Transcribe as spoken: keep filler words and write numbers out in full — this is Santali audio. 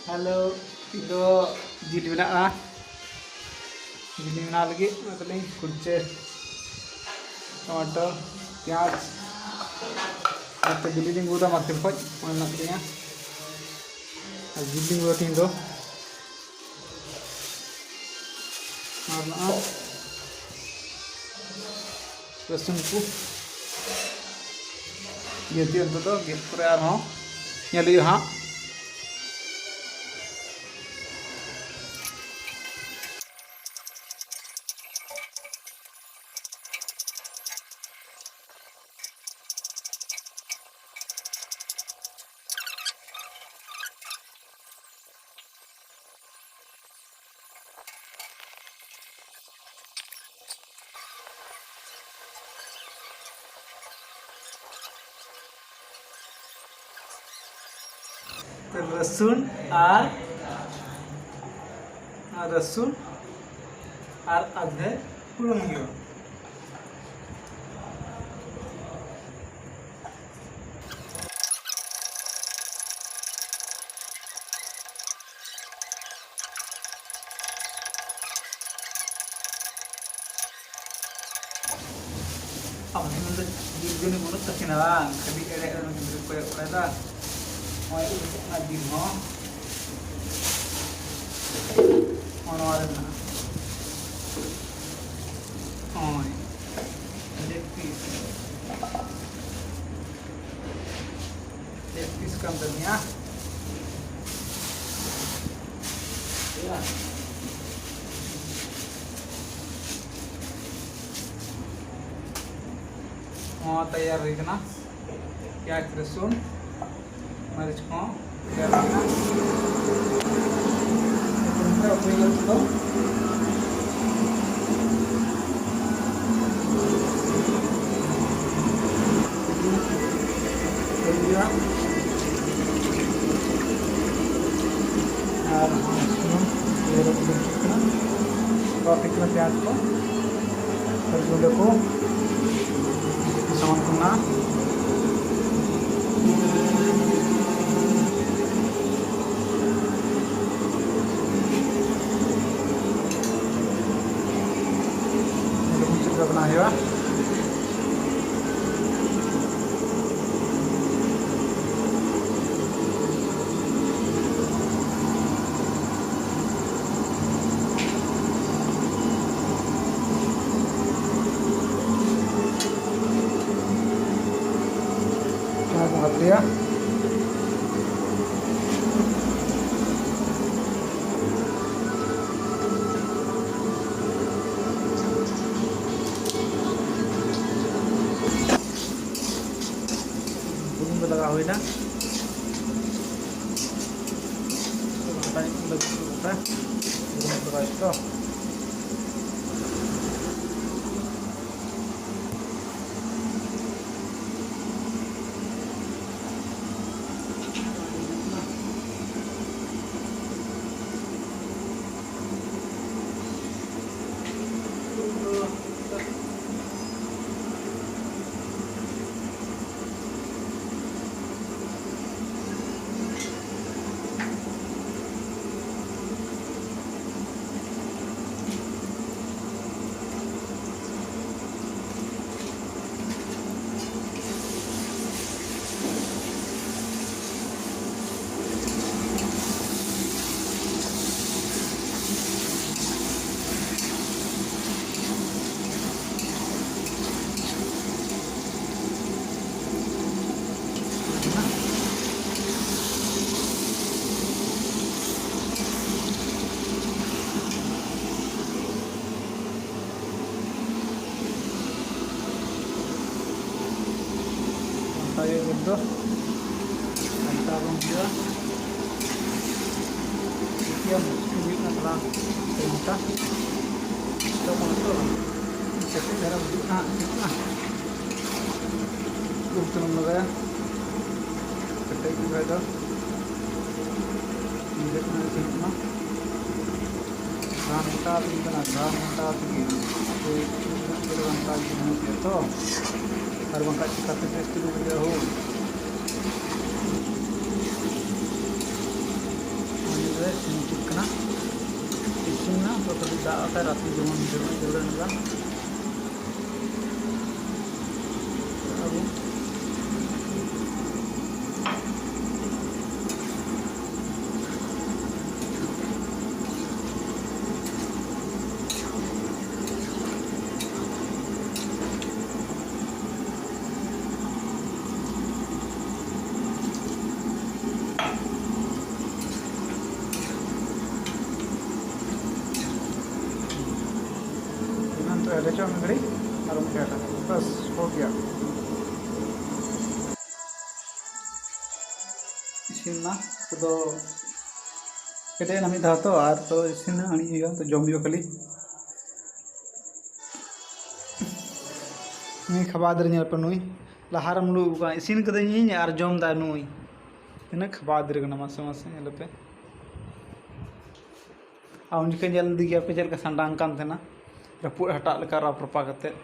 ᱦᱮᱞᱳ, ᱤᱧ ᱫᱚ ᱡᱤᱞ ᱵᱮᱱᱟᱜᱼᱟ᱾ ᱡᱤᱞ ᱵᱮᱱᱟᱣ ᱞᱟᱹᱜᱤᱫ ᱚᱱᱟ ᱛᱮᱞᱤᱧ ᱠᱩᱲᱪᱟᱹ, ᱴᱚᱢᱟᱴᱳ, ᱯᱮᱸᱭᱟᱡᱽ, ᱱᱚᱛᱮ ᱵᱤᱞᱤ ᱞᱤᱧ ᱟᱹᱜᱩ ᱠᱟᱫᱟ ᱢᱟᱨᱠᱮᱴ ᱠᱷᱚᱡ, ᱚᱱᱟ ᱢᱮᱱᱟᱜ ᱛᱟᱹᱞᱤᱧᱟ᱾ ᱟᱨ ᱡᱤᱞ ᱞᱤᱧ ᱟᱹᱜᱩ ᱠᱟᱫᱟ ᱛᱤᱦᱤᱧ ᱫᱚ᱾ ᱟᱨ ᱱᱚᱜᱼᱚᱭ ᱨᱟᱹᱥᱩᱱ ᱠᱚ ᱜᱮᱫ ᱦᱩᱭᱩᱜᱼᱟ᱾ ᱱᱤᱛᱚᱜ ᱫᱚ ᱜᱮᱫ ᱯᱚᱨᱮ ᱟᱨᱦᱚᱸ ᱧᱮᱞ ᱦᱩᱭᱩᱜᱼᱟ ᱦᱟᱸᱜ᱾ ᱨᱟᱹᱥᱩᱱ ᱟᱨ, ᱟᱨ ᱨᱟᱹᱥᱩᱱ ᱟᱨ ᱟᱫᱷᱮ ᱵᱩᱞᱩᱝ ᱦᱩᱭᱩᱜᱼᱟ᱾ ᱟᱢ ᱴᱷᱮᱱ ᱫᱚ ᱡᱤᱞ ᱡᱟᱹᱱᱤᱡ ᱵᱟᱹᱱᱩᱜ ᱛᱟᱹᱠᱤᱱᱟ ᱵᱟᱝ? ᱠᱷᱟᱹᱞᱤ ᱮᱲᱮ ᱮᱲᱮ ᱜᱤᱫᱽᱨᱟᱹ ᱠᱚᱭᱚᱜ ᱵᱟᱲᱟᱭᱮᱫᱟ᱾ ᱱᱚᱜᱼᱚᱭ ᱩᱰᱩᱠᱚᱜ ᱠᱟᱱᱟ ᱡᱤᱞ ᱦᱚᱸ᱾ ᱱᱚᱜᱼᱚ ᱱᱚᱣᱟ ᱨᱮ ᱢᱮᱱᱟᱜᱼᱟ᱾ ᱱᱚᱜᱼᱚᱭ ᱞᱮᱜ ᱯᱤᱥ᱾ ᱞᱮᱜ ᱯᱤᱥ ᱠᱟᱱ ᱛᱟᱹᱞᱤᱧᱟ᱾ ᱱᱚᱣᱟ ᱛᱮᱭᱟᱨ ᱦᱩᱭ ᱠᱟᱱᱟ᱾ ᱯᱮᱸᱭᱟᱡᱽ, ᱨᱟᱹᱥᱩᱱ, ᱢᱟᱹᱨᱤᱪ ᱠᱚᱦᱚᱸ ᱛᱮᱭᱟᱨ ᱦᱩᱭ ᱠᱟᱱᱟ᱾ ᱩᱛᱩ ᱦᱩᱭᱩᱜᱼᱟ ᱩᱛᱩ ᱫᱚ᱾ ᱦᱩᱭᱩᱜᱼᱟ᱾ ᱟᱨ ᱥᱩᱱᱩᱢ ᱤᱭᱟᱹ ᱨᱮ ᱫᱩᱞ ᱦᱚᱪᱚᱜ ᱠᱟᱱᱟ᱾ ᱨᱚ ᱴᱷᱤᱠ ᱠᱟᱱᱟ ᱯᱮᱸᱭᱟᱡᱽ ᱠᱚ, ᱟᱨ ᱜᱩᱸᱰᱟᱹ ᱠᱚ ᱥᱟᱢᱟᱱ ᱠᱚ ᱢᱮᱱᱟᱜᱼᱟ᱾ ᱜᱷᱟᱱᱴᱟ ᱧᱚᱜ ᱞᱟᱹᱜᱤᱫ ᱜᱚᱴᱟ ᱜᱩᱨᱩᱢ ᱞᱟᱜᱟᱣ ᱛᱚ᱾ ᱜᱷᱟᱱᱴᱟ ᱜᱮ ᱜᱩᱰ ᱫᱚ ᱜᱷᱟᱱᱴᱟ ᱵᱚᱱ ᱦᱩᱭᱩᱜᱼᱟ᱾ ᱪᱤᱠᱟᱹᱭᱟᱢ, ᱦᱩᱭᱩᱜ ᱠᱟᱱᱟ ᱛᱷᱚᱲᱟ ᱜᱷᱟᱱᱴᱟ᱾ ᱛᱚ ᱚᱱᱟ ᱛᱚ ᱠᱮᱴᱮᱡ ᱫᱷᱟᱨᱟ ᱵᱩᱡᱷᱟᱹᱜ ᱠᱟᱱᱟ, ᱦᱟᱸᱜ ᱦᱩᱭᱩᱜ ᱠᱟᱱᱟ᱾ ᱩᱵ ᱪᱩᱱᱩᱢ ᱞᱟᱜᱟᱭᱟ, ᱠᱮᱴᱮᱡ ᱧᱚᱜ ᱠᱷᱟᱡ ᱫᱚ ᱵᱩᱡᱷᱟᱹᱜ ᱠᱟᱱᱟ, ᱤᱥᱤᱱᱚᱜ ᱠᱟᱱᱟ᱾ ᱜᱷᱟᱱᱴᱟ ᱫᱤᱱ ᱠᱟᱱᱟ, ᱜᱷᱟᱱᱴᱟ ᱛᱮᱜᱮ᱾ ᱟᱯᱮ ᱛᱤᱱᱟᱹᱜ ᱜᱷᱟᱱᱴᱟ ᱜᱮ ᱵᱟᱹᱱᱩᱜ ᱯᱮᱭᱟ ᱛᱚ, ᱟᱨ ᱵᱟᱝᱠᱷᱟᱱ ᱪᱤᱠᱟᱹᱛᱮ ᱵᱮᱥ ᱛᱮᱠᱚ ᱵᱩᱡᱷᱟᱹᱜᱼᱟ ᱦᱳ᱾ ᱱᱚᱜᱼᱚᱭ ᱱᱤᱛᱚᱜ ᱤᱥᱤᱱ ᱡᱩᱛ ᱠᱟᱱᱟ, ᱤᱥᱤᱱ ᱱᱟ ᱛᱚ ᱠᱟᱹᱴᱤᱡ ᱫᱟᱜ ᱟᱠᱟᱫ ᱨᱟᱥᱮ ᱡᱮᱢᱚᱱ ᱡᱮᱢᱚᱱ ᱡᱚᱞᱫᱤ ᱦᱩᱭᱩᱜᱼᱟ᱾ ᱟᱵᱚ ᱮᱱᱟᱱ ᱛᱚ ᱦᱮᱰᱮᱡᱚᱜ ᱢᱤᱫ ᱜᱷᱟᱹᱲᱤᱡ ᱟᱨ ᱢᱤᱫ ᱜᱷᱟᱹᱲᱤᱡ, ᱵᱟᱥ, ᱦᱳ ᱜᱮᱭᱟ᱾ ᱤᱥᱤᱱ ᱮᱱᱟ᱾ ᱩᱛᱩ ᱫᱚ ᱠᱮᱴᱮᱡ ᱮᱱᱟ ᱢᱤᱫ ᱫᱷᱟᱣ ᱛᱚ, ᱟᱨ ᱛᱚ ᱤᱥᱤᱱ ᱟᱹᱬᱤᱡ ᱦᱩᱭᱩᱜᱼᱟ, ᱛᱚ ᱡᱚᱢ ᱦᱩᱭᱩᱜᱼᱟ ᱠᱷᱟᱹᱞᱤ᱾ ᱱᱩᱭ ᱠᱷᱟᱵᱟᱫ ᱨᱮ ᱧᱮᱞ ᱯᱮ, ᱱᱩᱭ ᱞᱟᱦᱟ ᱨᱮᱢ ᱞᱩ ᱠᱟᱜᱼᱟ, ᱤᱥᱤᱱ ᱠᱟᱹᱫᱟᱹᱧ ᱤᱧ ᱟᱨ ᱡᱚᱢ ᱫᱟᱭ ᱱᱩᱭ᱾ ᱛᱤᱱᱟᱹᱜ ᱠᱷᱟᱵᱟᱫ ᱨᱮ ᱠᱟᱱᱟ ᱢᱟᱥᱮ ᱢᱟᱥᱮ ᱧᱮᱞ ᱯᱮ᱾ ᱟᱨ ᱩᱱ ᱡᱚᱠᱷᱚᱱ ᱧᱮᱞ ᱞᱮᱫᱮ ᱜᱮᱭᱟ ᱯᱮ ᱪᱮᱫ ᱞᱮᱠᱟ ᱥᱟᱸᱰᱟᱝ ᱠᱟᱱ ᱛᱟᱦᱮᱱᱟ, ᱨᱟᱹᱯᱩᱫ ᱦᱟᱴᱟᱜ ᱞᱮᱠᱟ ᱨᱟᱯ ᱨᱟᱯᱟ ᱠᱟᱛᱮᱫ᱾